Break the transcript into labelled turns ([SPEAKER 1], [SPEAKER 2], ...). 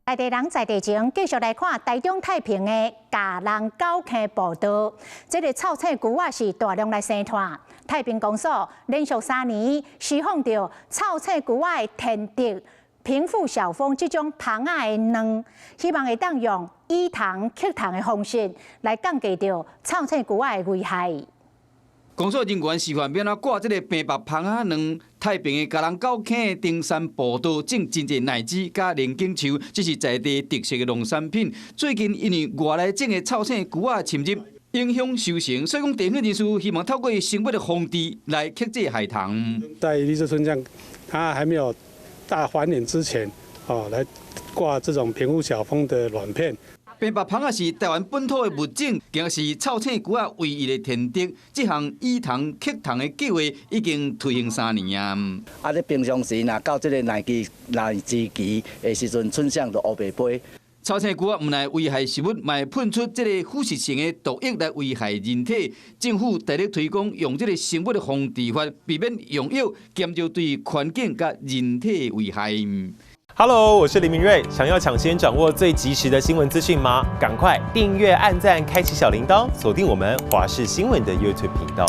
[SPEAKER 1] 在地人在地情，繼續來看台中太平的嘉南九坑步道，這个臭青龜仔是大量來生湠。太平公所連續3年施放著臭青龜仔的天敵平腹小蜂這種蜂仔的卵，希望會當用以蟲克蟲的方式來降低著臭青龜仔的危害。
[SPEAKER 2] 公所人員示範欲按怎掛這个平腹蜂仔卵，太平的嘉南九坑的登山步道種真濟奶子佮龍井樹，這是在地特色的農產品。最近因為外來種的臭青龜仔侵入，影響收成，所以講地方人士希望透過生物的防治來克制害蟲。
[SPEAKER 3] 在綠色春象它還沒有大繁衍之前，哦，來掛這種平腹小蜂的卵片。
[SPEAKER 2] 平腹蜂仔是台灣本土的物種，更是臭青龜仔唯一的天敵。這項以蟲克蟲的計劃已經推行3年啊。
[SPEAKER 4] 啊，你平常時若到這个奶期、奶枝期的時陣，春象就烏白飛。
[SPEAKER 2] 臭青龜仔毋但危害食物，嘛會噴出這个腐蝕性的毒液來危害人體。政府大力推廣用這个生物的防治法，避免用藥，減少對環境佮人體的危害。
[SPEAKER 5] Hello，我是林明瑞。想要搶先掌握最及時的新聞資訊嗎？趕快訂閱、按讚、開啟小鈴鐺，鎖定我們華視新聞的 YouTube 頻道。